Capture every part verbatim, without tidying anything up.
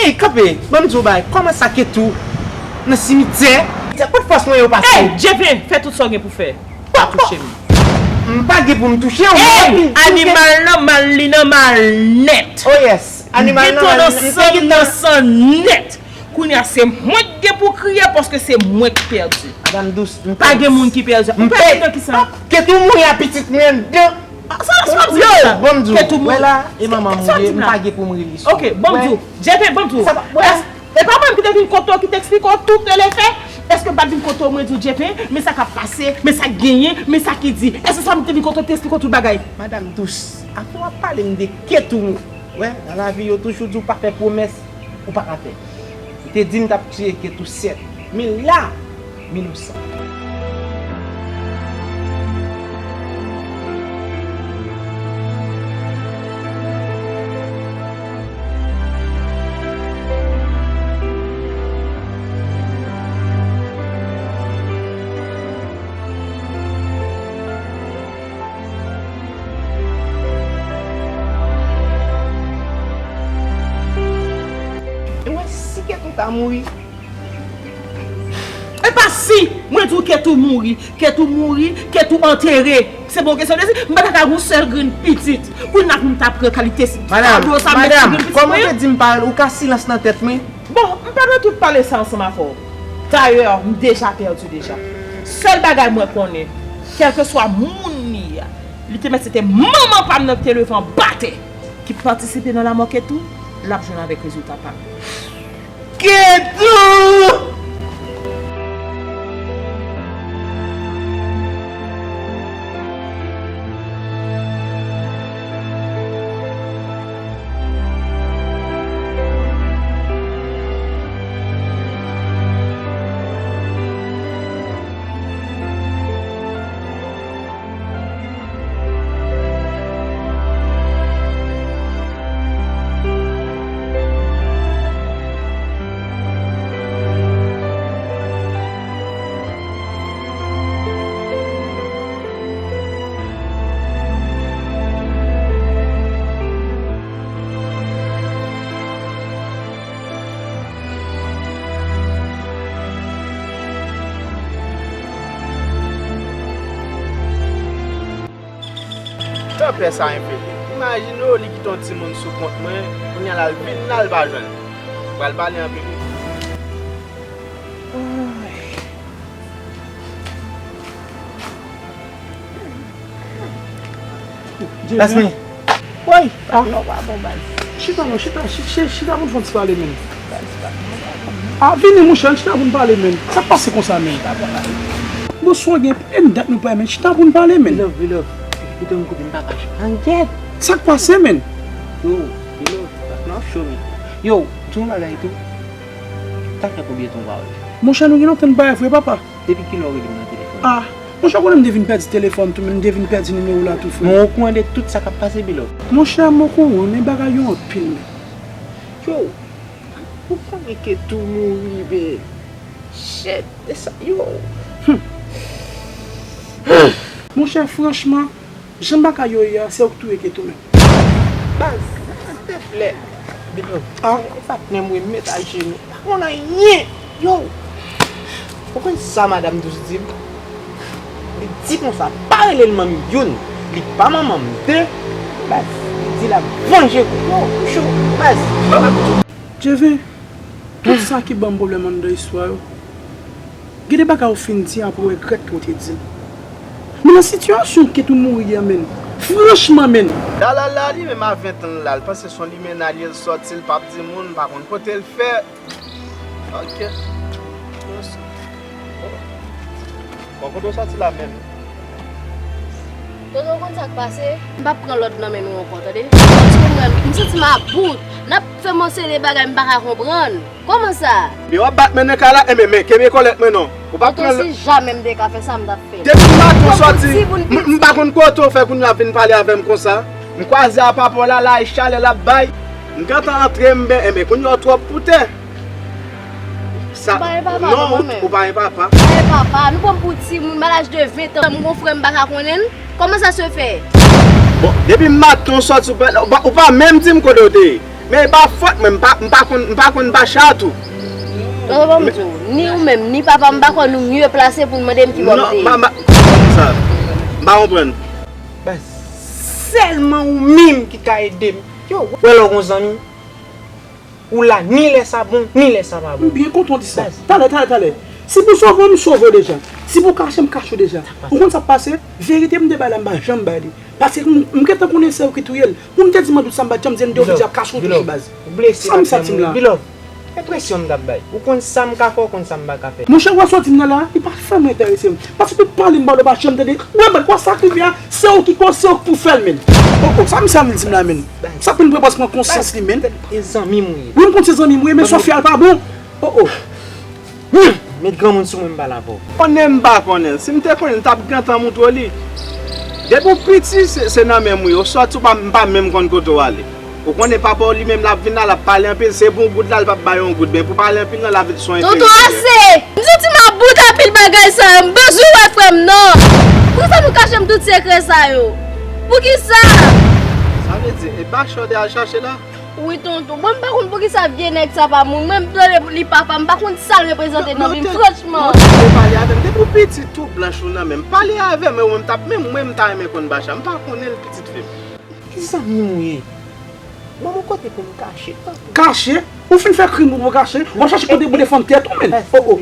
Ey, kanpe, ban m di w bagay, kòman sa Ketou nan simityè? Kot fòs mwen yo pase? Ey, Djeven, fè tout sa w gen pou fè. Pa touche m. M pa gen pou m touche w, men ey, animal nan mal, li nan mal nèt. Oh yes, animal nan mal, li nan san nèt. Kounye a se mwen k gen pou kriye paske se mwen k pèdi. Madanm Dous, m pèdi. Pa gen moun ki pèdi. Ou pèdi nan kisa? Ketou mouri a pitit mwen anndan. Sa, sa w ap di yo? Ban m di w, wè la, e manman m mouri, m pa gen pou m rele sou. Ok, ban m di w. Djeven, ban m di w. E pa mwen ki te vin kote w, ki te eksplike w tout lefè? Èske m pa t vin kote w, mwen di w, Djeven, men sa k ap pase, men sa k genyen, men sa ki di? Èske se pa mwen ki te vin kote w, ki te eksplike w tout bagay? Madanm Dous, apre w ap pale m de Ketou, wè, nan lavi yo toujou di w pa fè pwomès ou pa ka fè. Ou te di m t ap tiye Ketou sèt. Men la, m inosan. E wè si Ketou ta mouri. E pa si! Mwen di w Ketou mouri, Ketou mouri, Ketou antere. Se bon kesyon de si, m pa ta ka gen yon sèl grenn pitit. Kounye a pou m ta pran kalite si. Madanm, madanm, kòman w te di m pa, ou ka silans nan tèt mwen? Bon, m pa dwe tout pale sa ansanm avè w. Dayè, m deja pèdi deja. Sèl bagay mwen konnen, kèlkeswa moun li ye, li te mèt se te manman pa m nan ki te leve anba tè, ki patisipe nan lanmò Ketou, l ap jwenn avèk rezilta pa m. Ketou! Tanpè sa enfektè. Imajine w, li kite yon timoun sou kont mwen, kounye a l al vin la, l pa jwenn. Pral pale anpil wi. That's me. Woy! Ah. Non, pa bon, baz. Chita non, chita, chi- chi- chita pou n fè yon ti pale, men. Ah, vini, monchè, ann chita pou n pale, men. Sa k pase konsa, men? Bonswa, gen plen dat nou pa wè, men. Chita pou n pale, men. Bilove, Bilove. Kite m koute, m pa kache. Angyèt! Sa k pase, men? Yo, Bilove, non, show me. Yo, di yon bagay tou. Sa fè konbyen tan w pa wè? Monchè, nou gen lontan n pa wè vre, papa. Depi kilè w rele m nan telefòn? Ah, monchè, ou konnen m te vin pèdi telefòn tou, men m te vin pèdi nimewo w la tou, frè. Mwen okouran de tout sa k ap pase, Bilove. Monchè, m okouran, men bagay yo anpil, men. Yo, ou konnen Ketou mouri, men. Shit, e sa, yo. Hmm. Monchè, franchman, jan bagay yo ye a, se ou k touye Ketou menm. Baz, silvouplè. Bilove, ah, e patnè m wi, m met ajenou. Pa konn anyen. Yo! Ou konn sa Madanm Dous di m? Li di konsa, pa rele l manmi youn, li pa manman m de. Baz, li di l ap vanje kou. Yo, m cho. Baz, Djeven, tout sa ki ban m pwoblèm anndan istwa yo, gen de bagay ou fin di apre w regrèt ke w te di l. Men nan sitiyasyon Ketou mouri a, menn, franchman, menn. Dalal la, li menm a ven tan l la, l panse se yon limena li ye, l sòti, l p ap di moun, l pa konn kote l fè. Ok. Bon, kote w sòti la menm? Toto, w konn sa k pase? M p ap pran lòd nan men nou ankò, tande? Sòti pou mwen, m santi m about. N ap fè m yon seri de bagay m pa ka konprann. Kòman sa? Men w ap bat men nan kay la, enben, men kenbe kòlèt mwen non. Ou p ap pran lòd. Toto, si jamè m te ka fè sa, m t ap fè. Depi maten w sòti, m, m pa konn kote w fè kounye a vin pale avè m konsa. M kwaze a papa w la, la e chalè l ap bay. M gentan antre m ben, enben, kounye a w twòp pou tè. Sa, ou pa gen papa non, non, ou, mwen menm. Ou pa gen papa. M pa gen papa. Nou pran m pou timoun, m a laj de ven tan, m gon frè m pa ka konnen l. Kòman sa se fè? Bon, depi maten w sòti, ou pa, ou pa, ou pa menm di m kote w te ye. Men e pa fòt mwen, m pa, m pa konn, m pa konn Bacha tou. Tonton, ban m di w, ni ou menm, ni papa m, m pa kwè nou mye plase pou n mande m ki bò m te ye. Non, ma, ma, kòman sa? M pa konprann. Baz, sèlman ou menm ki ka ede m. Yo, wè lè w gon zanmi, ou la ni lè sa bon, ni lè sa pa bon. M byen kontan w di sa. Baz. Talè, talè, talè. Si pou sove w, m sove w deja. Si pou kache, m kache w deja. Ou konn sa k pase? Verite m te bay la, m pa janm bay li. Paske m, m gentan konnen se yo ki touye l. Pou m te di Mandout sa, m pa t janm di l, m te oblije ap kache w toujou, baz. Ou blese, sa m santi m la. Bilòv, enpresyon m t ap bay. Ou konn sa m ka fè, ou konn sa m pa ka fè. Monchè, wè sa w di m nan la, li pa fè m enterese m. Paske tout pale m ba w la, w pa janm tande. Wè, baz, wè sa k rive a, se ou ki koz, se ou k pou fè l, menn. Oh, oh, sa misye anvi di m la, menn. Sa pou n pran pòz pran konsyans li, menn. E zanmi m ou ye. Wi, m konn se zanmi m ou ye, men sa w fè a l pa bon. Oh, oh. Humm! Met granmoun sou mwen, m pale avè w. Konnen m pa konnen l. Si m te konnen, m t ap gentan moutre w li. Depi w piti, se, se nan men m ou ye. Ou sòti, w pa, m pa menm konn kote w ale. Ou konnen papa w li menm, l ap vin la, l ap pale anpil. Se pou yon goud la, l p ap bay yon goud. Men pou pale anpil, nan lavi l se yon enferyite. Tonton, ase! M santi m ap bout anpil bagay sa yo. M bezwen wè frè m, non! Poukisa nou kache m tout sekrè sa yo? Poukisa? Sa vle di, e Bacha w te al chache la? Wi, tonton. Mwen, m pa konn poukisa vye nèg sa pa moun. Mwen, m tande li papa, m pa konn sa l reprezante nan vi m, franchman. Non, non, non, pale avè m. Depi w pitit, tou blanch ou nan men m. Pale avè m, mwen, m t ap, menm mwen, m ta renmen konn Bacha. M pa konnen l, pitit fi m. Ki zanmi m ou ye? Ban m yon kote pou m kache, tanpri. Kache? Ou fin fè krim pou w kache? W ap chache kote pou defann tèt ou, menn. Oh, oh.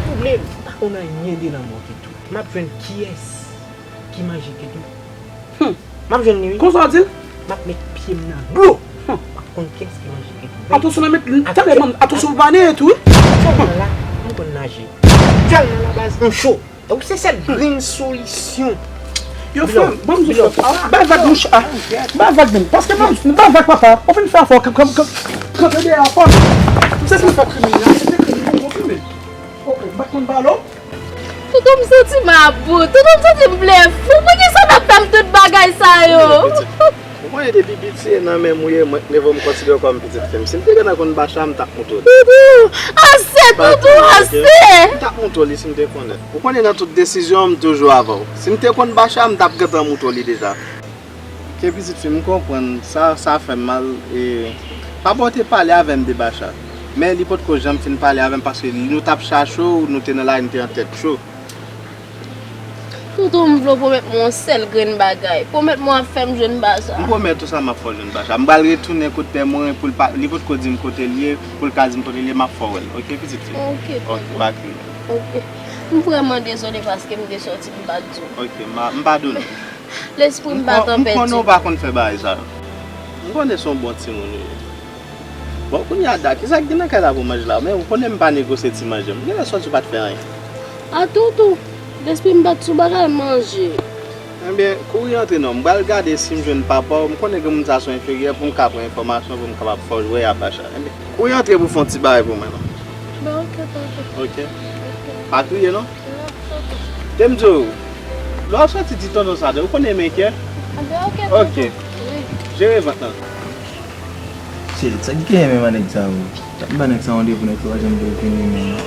Pwoblèm, m pa konn anyen de lanmò ditou. M ap jwenn kiyès ki manje Kedou. Hmm. M ap jwenn li, wi. Konsa w di l? M ap met pye m nan dlo. Hmm. M ap konn kiyès ki manje Kedou. Atansyon nan met talè, man, atansyon pou pa neye tou, wi. Atò nan la, m konn naje. Atò nan la baz, m cho. E ou se sèl grenn solisyon. Yo, frè m, ban m di w, frè m. Bay vag, mouche. Ah, bay vag menm. Paske ban m, bay vag, papa. Ou fin fè afè w, kanpe dèyè afè w. Se sa m fè kriminèl, se te kriminèl, konfime. Oh, oh, bat konn balo. Tonton, m santi m ap bout. Tonton, m santi m vle fou. Poukisa n ap fè m tout bagay sa yo? Ou konnen depi piti e nan men m ou ye, mwen k leve w m konsidere w kòm pitit fi m. Si m te gentan konn Bacha, m t ap moutre w li. Tonton, ase, tonton, ase! M t ap moutre w li si m te konnen. Ou konnen nan tout desizyon m toujou avè w. Si m te konn Bacha, m t ap gentan moutre w li deja. Ke pitit fi m, m konprann sa, sa fè m mal. E papa w te pale avè m de Bacha. Men li potko janm fin pale avè m paske nou t ap chache w, nou te nan lari, nou te an tèt cho. Tonton, m vle w pwomèt mwen yon sèl grenn bagay. Pwomèt mwen w ap fè m jwenn Bacha. M pwomèt ou sa, m ap fè w jwenn Bacha. M pral retounen kot pè Moren pou l pa, li potko di m kote l ye, pou l ka di m kote l ye, m ap fè w wè l. Oke, pitit fi? Oke, papa. Oke, pa kriye. Oke. M vrèman dezole paske m te sòti, m pa t di w. Oke, m pa, m padone w. Lespri m pa t an pèdi. M konnen w pa konn fè bagay sa yo. M konnen se yon bon timoun ou ye. Bon, kounye a, Da, kisa k gen nan kay la pou manje la? Men ou konnen m pa negosye ti manje. M genlè sòti, ou pa t fè anyen. A, tonton, lespri m pa t sou bagay manje. Ebyen, kouri antre non. M pral gade si m jwenn papa w. M konnen granmoun sa se yon enferyè pou m ka pran enfòmasyon pou m kapab fè w wè a Bacha. Ebyen, kouri antre pou fè yon ti bagay pou mwen non. Ben, oke, tonton. Oke. Oke. Pa kriye non. Te m di w, lè w ap sòti di tonton sa, ou konnen men kè? Anben, oke, tonton. Oke. Wi. Jere vant lan. Shit, sa ki genyen menm ak nèg sa yo? Sa m ba nèg sa randevou, nèg sa pa janm vle vini menm.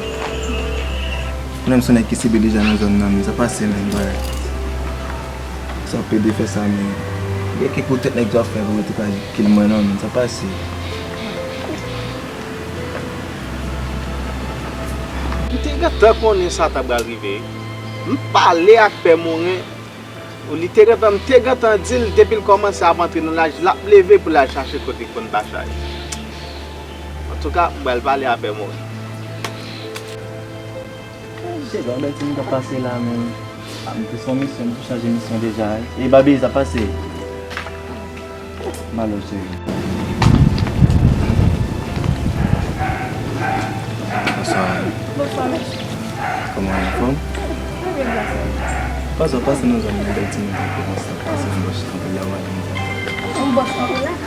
Menm se yon nèg ki sibi deja nan zòn nan, men sa pase menm, baz. Sa pede fè sa, men gen kèk pou tèt nèg sa ap fè pou yo te ka kill mwen non, men sa pase. M te gentan konnen sa ta pral rive. M pale ak pè Moren, li te gentan, m te gentan di l depi l kòmanse ap antre nan laj, l ap leve pou l al chache kote l konn Bacha ye. Antouka, m pral pale a pè Moren. Cheri, yon bèl timoun k ap pase la, men. Ah, m te sou yon misyon, m te chaje misyon deja, wi. E Baby, sa pase? Malo, cheri. Bonswa. Bonswa, mesye. Kòman w ye, anfòm? Trè byen, grasye. Pase, pase nan zòn nan, bèl timoun, tankou konsa. Pase nan bòs, tankou la, w a di m sa. Yon bòs, tankou la? Wi.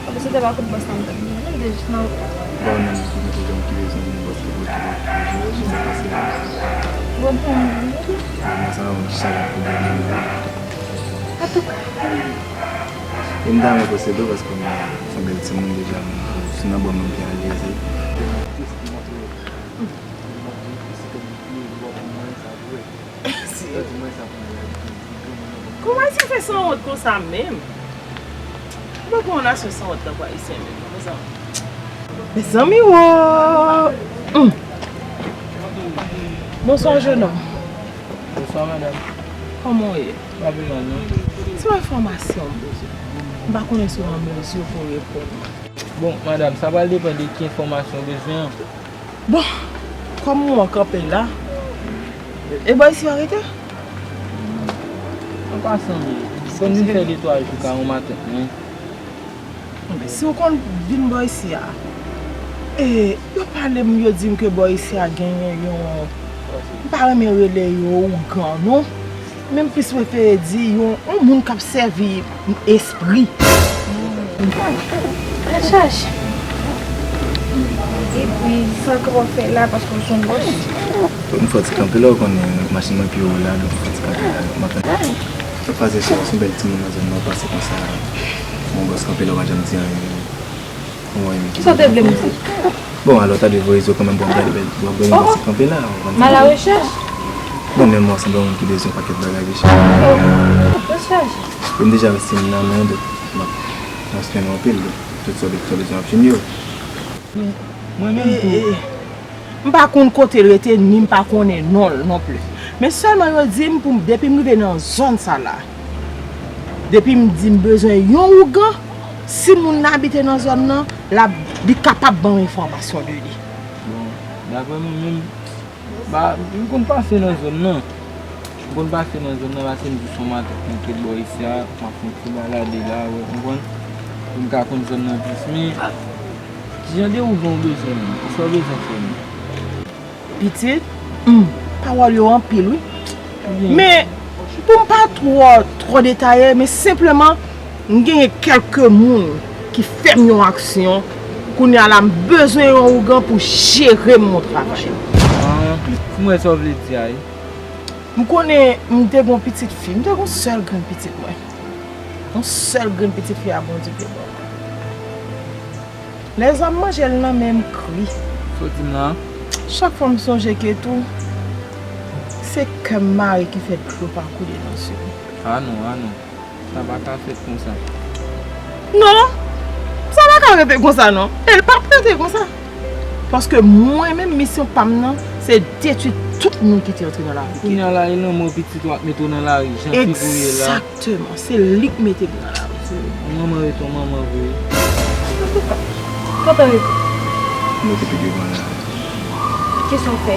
Apre se te pa kout bòs la m t ap bezwen, m te jis nan wout la. Bon, non, men pou mwen, se jèn ki bezwen yon bòs pou pote, pou jere, se sa pase la. Bon, pou mwen, wi. Bon, men sa, yon ti salad pou mwen, men. Antouka. E m ta renmen posede w paske mwen se yon bèl timoun deja, men si nan bò m, m byen alèz, wi. Kòman Ayisyen fè sanwont konsa menm? Mwen pa gen yon relasyon sanwont tankou ayisyen menm non, mezanmi. Mezanmi wo! Hmm. Bonswa, jenòm. Bonswa, madanm. Kòman w ye? M pa pi mal, non. Se yon enfòmasyon m bezwen. M pa konnen si w an mezi pou w reponn mwen. Bon, madanm, sa pral depann de ki enfòmasyon w bezwen an. Bon, kòm mwen kanpe la, e bò isi a rete? An pasan, wi. Fò n vin fè de twa jou ka yon matant mwen. Enben, si w konn vin bò isi a, e, yo pale m, yo di m ke bò isi a genyen yon, m pa renmen rele yo ougan, non. Men m plis prefere di yon, yon moun k ap sèvi espri. Al chache. Epi, sa w kapab fè la, paske w se yon bòs. M fè ti kanpe la, ou konnen, machin mwen pi wo la, donk m fè ti kanpe la, donk m ap tann. Sa k pase, sè, se yon bèl timoun nan zòn nan, ou pase konsa, yon bòs kanpe la, ou pa janm di anyen. Kisa w te vle m di? Bon, alò, ta dwe voye zo kanmenm pou w ap gade, w ap gade yon bòs kanpe la, ou konn sa. M a la rechèch. Bon, men mwen sanble yon moun ki bezwen yon pakèt bagay deja. Rechèch. E m deja wè si m nan men, donk, m ap, m ap swen anpil, donk, tout sa w bezwen, sa w bezwen, w ap jwenn yo. Mwen menm tou. M pa konn kote l rete, ni m pa konnen non l non plis. Men sèlman yo di m pou m, depi m rive nan zòn sa la, depi m di m bezwen yon ougan, si moun nan abite nan zòn nan, l ap, li kapab ban m enfòmasyon de li. Bon, daprè mwen menm, ba, m konn pase nan zòn nan. M konn pase nan zòn nan, paske m di se yon matant mwen ki ret bò isi a, m ap fè yon ti balade la, ou konprann? Pou m ka konn zòn nan plis, men kijan de ougan w bezwen menm? Kisa w bezwen fè menm? Pitit, hmm, pawòl yo anpil, wi. Men, pou m pa twò, twò detaye, men senpleman, m genyen kèlke moun ki fè m yon aksyon. Kounye a la, m bezwen yon ougan pou jere m mon travay. Ah, m wè sa w vle di a, wi. M konnen m te gen yon pitit fi, m te gen yon sèl grenn pitit mwen. Yon sèl grenn pitit fi a Bondye te ban mwen. Lèzòm manje l nan men m kri. Sa w di m la? Chak fwa m sonje Ketou, se kè m mare ki fè dlo pa koule nan zye m. Ah non, ah non. Sa pa ka fèt konsa. Non, sa pa ka rete konsa non. E l p ap rete konsa. Paske mwen menm, misyon pa m nan, se detwi tout moun ki te antre nan lavi Ketou. Kounye a la, e lanmò pitit ou a k mete w nan lari, jan figi w ye la. Egzakteman, se li k mete m nan lari. Yon manman rete yon manman vre. Antouka, kontan rete. Mete pi devan la. Kisa w fè?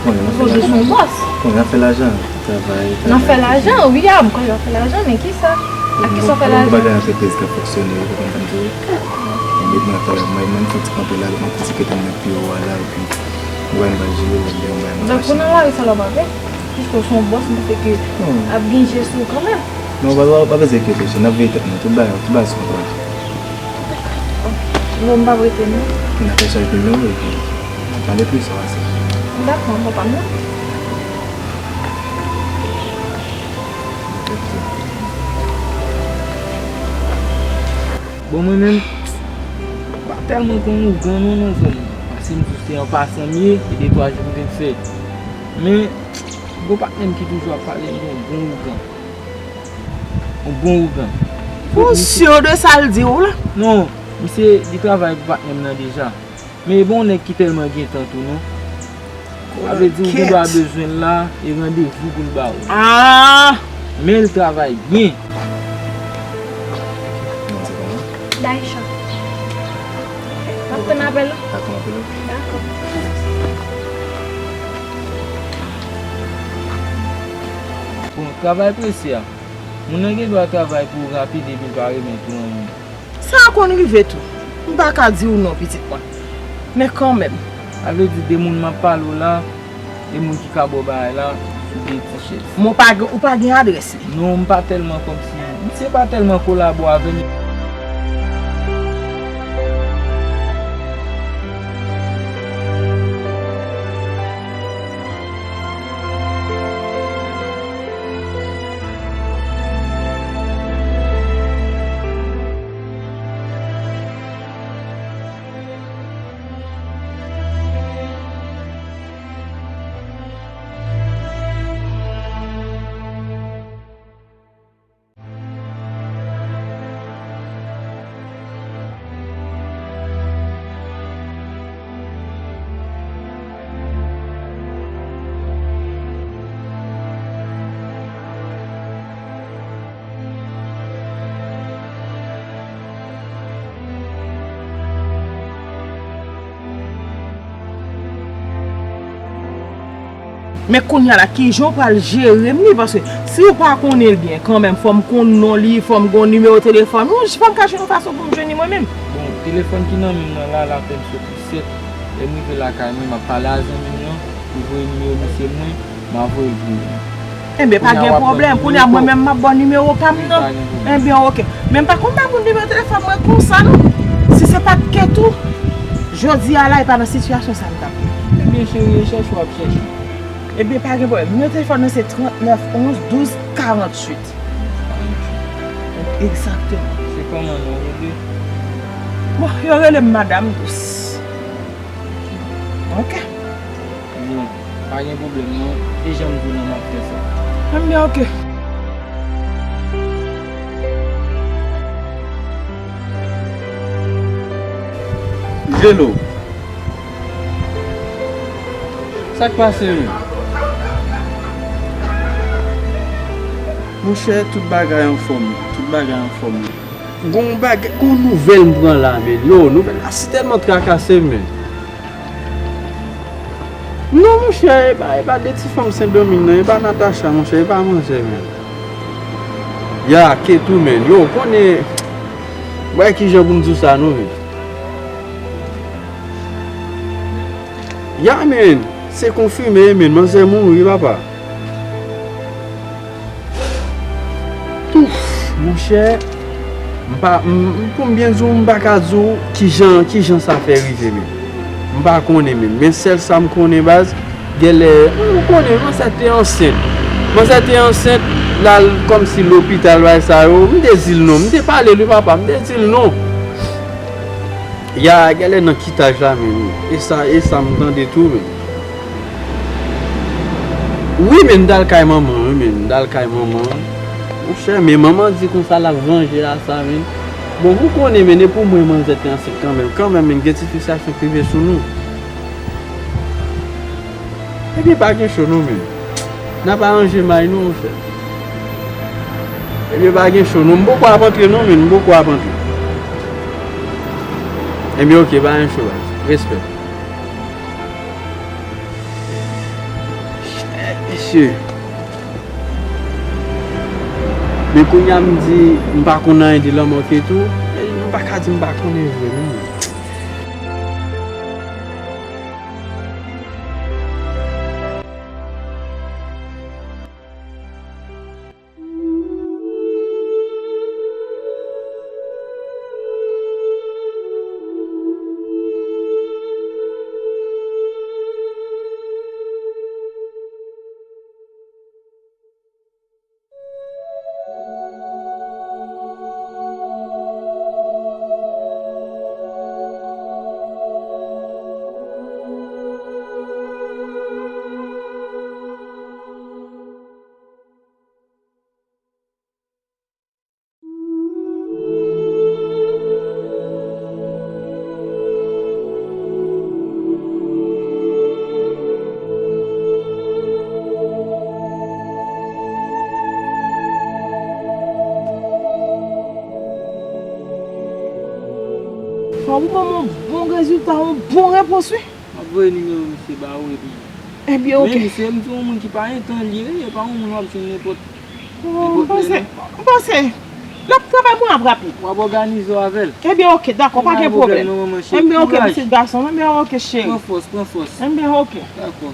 Bon, n ap fè lajan. Ou se yon bòs. Bon, n ap fè lajan. Travay, travay. N ap fè lajan, wi, a, m kwè n ap fè lajan, men kisa? Ak kisa w fè lajan? Bon, bagay antrepriz k ap fonksyone, ou konprann sa m di w? Mwen met mwen travay, mwen menm fè ti kanpe la, mwen ti kite mwen pi wo a la, epi mwen va jere, mwen va jere. Donk, ou nan lari sa la w pa vle? Piske w se yon bòs, m panse ke ap gen je sou ou kanmenm. Non, pa, pa, pa bezwen enkyete, cheri, n ap veye tèt nou, tout bagay, tout bagay sou kontwòl. Non, m p ap rete non. N ap echanj nimewo epi n ap pale plis, sa pase. Dakò, bon, pa m nan. Bon, mwen menm, m pa tèlman konn ougan non nan zòn nan. Paske m di w se an pasan m ye, e de twa jou m vin fè. Men, gwo patnè m ki toujou ap pale m de yon bon ougan. Yon bon ougan. Ou si de sa l di w la? Non, misye, li travay pou patnè m nan deja. Men e pa yon nèg ki tèlman gen tan tou non. Sa vle di ou gen dwa bezwen l la, e randevou pou l ba ou. Ah! Men l travay byen. Non, se pa mwen. Daisha. M ap tann apèl ou. Dakò, m apele w. Dakò. Bon, travay prese a. Moun nan gen dwa travay pou ou rapid epi l pa remèt ou anyen. Sa a konn rive tou. M pa ka di w non, pitit mwen. Men kanmenm. Sa vle di de moun m ap pale w la, de moun ki ka ba w bagay la, sou de ti chèz. Men w pa gen, ou pa gen adrès li? Non, m pa tèlman kòmsi, misye pa tèlman kolabo avè m. Men kounye a la, kijan w pral jere m li? Paske si w pa konnen l byen, kanmenm, fò m konn non li, fò m gon nimewo telefòn. Yon, fò m ka jwenn yon fason pou m jwenn li mwen menm. Bon, telefòn ki nan men m nan la, l apèn soti sèt. Lè m rive lakay mwen, m ap pale a zanmi m nan, li voye nimewo misye mwen, m a voye l pou ou. Enben, pa gen pwoblèm. Kounye a, mwen menm, m ap ba w nimewo pa m nan. Enben, oke. Men m pa konn ba moun nimewo telefòn mwen konsa, non. Si se pa t Ketou, jodi a la, e pa nan sitiyasyon sa m t ap ye. Ebyen, cheri, e chèche w ap chèche. Ebyen, pa gen pwoblèm. Nimewo telefòn nan se trant nèf onz douz karant uit. Egzakteman. Se kòman non rele? Bon, yo rele m Madanm Dous. Oke. Bon, pa gen pwoblèm non. E jan m di w lan, m ap fè sa. Enben, oke. Jelo. Sa k pase menm? Monchè, tout bagay anfòm. Tout bagay anfòm. Gon bagay, gon nouvèl m pran la, men. Yo, nouvèl la si tèlman trakase m, men. Non, monchè, e pa, e pa de ti fanm Sendomeng nan, e pa Natacha, monchè, e pa manzè, men. Ya, Ketou, men. Yo, konnen, m pa wè kijan pou m di w sa, non, men. Ya, men, se konfime, men, manzè mouri, papa. Ouf, monchè, m pa, m, m, pou m byen di w, m pa ka di w kijan, kijan sa fè rive menm. M pa konnen menm. Men sèl sa m konnen, baz, genlè, ou konnen, manzè te ansent. Manzè te ansent, l al kòmsi lopital, bagay sa yo. M te di l non, m te pale l wi, papa, m te di l non. Ya, genlè nan kitaj la, men. E sa, e sa m tande tou, men. Wi, men, m t al kay manman, wi, men, m t al kay manman. Monchè, men manman di konsa l ap vanje a sa, men. Bon, ou konnen, men, e pou mwen manzè te ansent kanmenm. Kanmenm, men, gen ti frisasyon k rive sou nou. Ebyen, pa gen cho non, men. N ap aranje may nou, monchè. Ebyen, pa gen cho non. M poko ap antre non, men. M poko ap antre. Ebyen, oke, pa gen cho, baz. Respè. Mesye. Men kounye a m di, m pa konn anyen de lanmò Ketou. Men m pa ka di m pa konnen vre, non. Fò ou ban m yon bon rezilta, yon bon repons, wi. M ap voye nimewo misye ba ou epi. Ebyen, oke. Men misye, m se yon moun ki pa entan li ye, wi, e pa yon moun w ap jwenn nenpòt, oh, nenpòt lè, non. M panse, m panse l ap travay pou n ap rapid. W ap òganize w avè l. Ebyen, oke, dakò, pa gen pwoblèm. Ebyen, oke, pitit gason m, ebyen, oke, cheri. Pran fòs, pran fòs. Ebyen, oke. Dakò.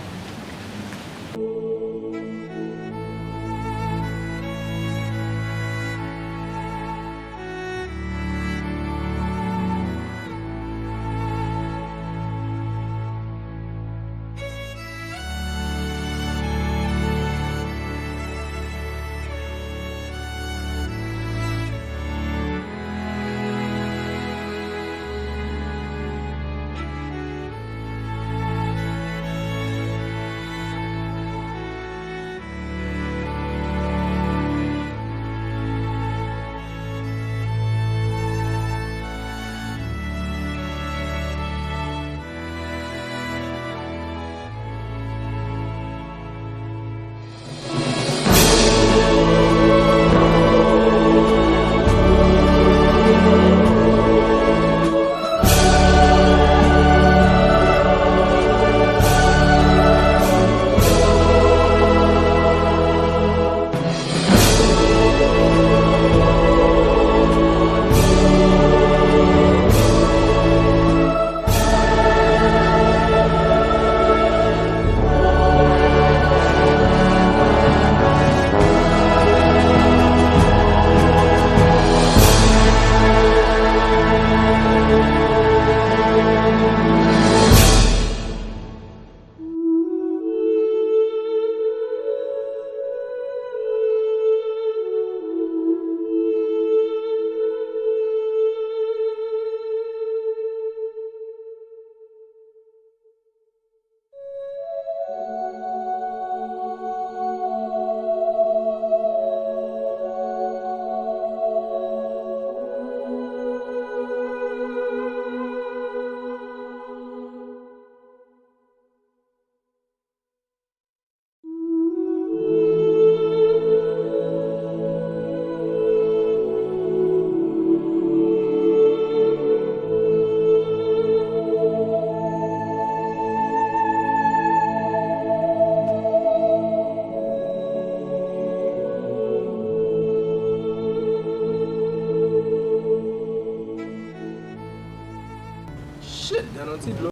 Nan ti dlo.